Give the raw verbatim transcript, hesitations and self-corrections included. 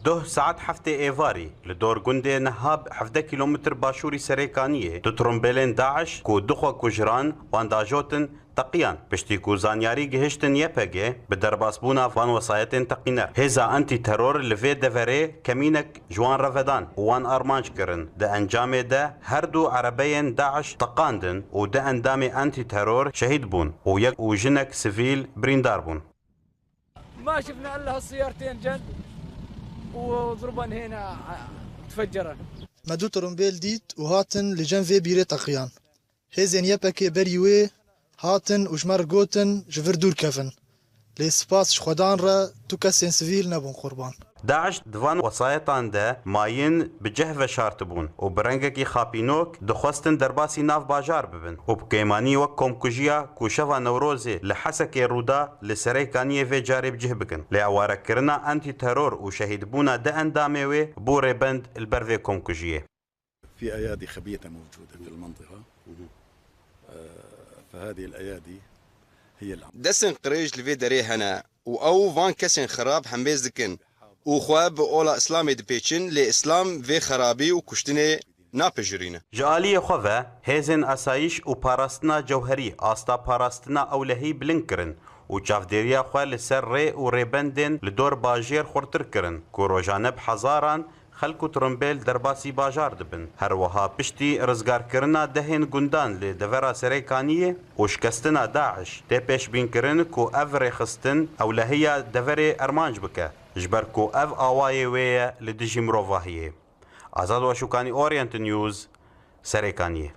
Duh saet heftê êvarî li dor gundê niha hevdeh kîlometr başûrî Serêkaniyê du tirimbêlên DAIŞ ku du xwe kujiran wan dajotin teqiyan. Piştî ku zanyarî gihiştin Y P G bi derbasbûna van wesayetên teqîner, hêza antîteror li vê deverê kemînek ji wan re vedan û wan armanc kirin. Di encamê de her du erebeyên DAIŞ teqandin û du endamê antîteror şehîd bûn û yek û jinek sivîl birîndar bûn. ما شفنا الا هالسيارتين جن وضربن هنا تفجرن. Me du tirimbêl dît û hatin li cem vê bîrê teqiyan. Hêzên Y P G berî wê hatin û ji me re gotin ji vir dûr kevin. Lê spas ji Xwedan re du kesên sivîl nebûn qurban. DAIŞ di van wesayetan de mayîn bi cih veşartibûn û bi rengekî xapînok dixwestin derbasî nav bajar bibin û bi kêmanî wek komkujiya ku şeva Newrozê li Hesekê rû da li Serêkaniyê vê carê bi cih bikin. Lê awarekirina antîteror û şehîdbûna du endamê wê bû rêbend li ber vê komkujiyê. في أيادي خبيثة موجودة في المنطقة. آه، فهذه الأيادي هي العم. Destên qirêj li vê derê hene û ew van kesên xerab hembêz dikin û xwe bi ola Îslamê dipêçin, lê Îslam vê xerabî û kuştinê napejirîne. Ji aliyê xwe ve, hêzên asayîş û parastina cewherî asta parastina ewlehî bilind kirin û çavdêriya xwe li ser rê û rêbendên li dor bajêr xurtir kirin ku rojane bi hezaran xelk û tirimbêl derbasî bajar dibin. Her wiha piştî rizgarkirina dehên gundan li devera Serêkaniyê û şikestina DAIŞ tê pêşbînkirin ku ev rêxistin ewlehiya deverê armanc bike, ji ber ku ev awayê wê ye li dijî mirovahiyê. Azad Weşûkanî, Orient News, Serêkaniyê.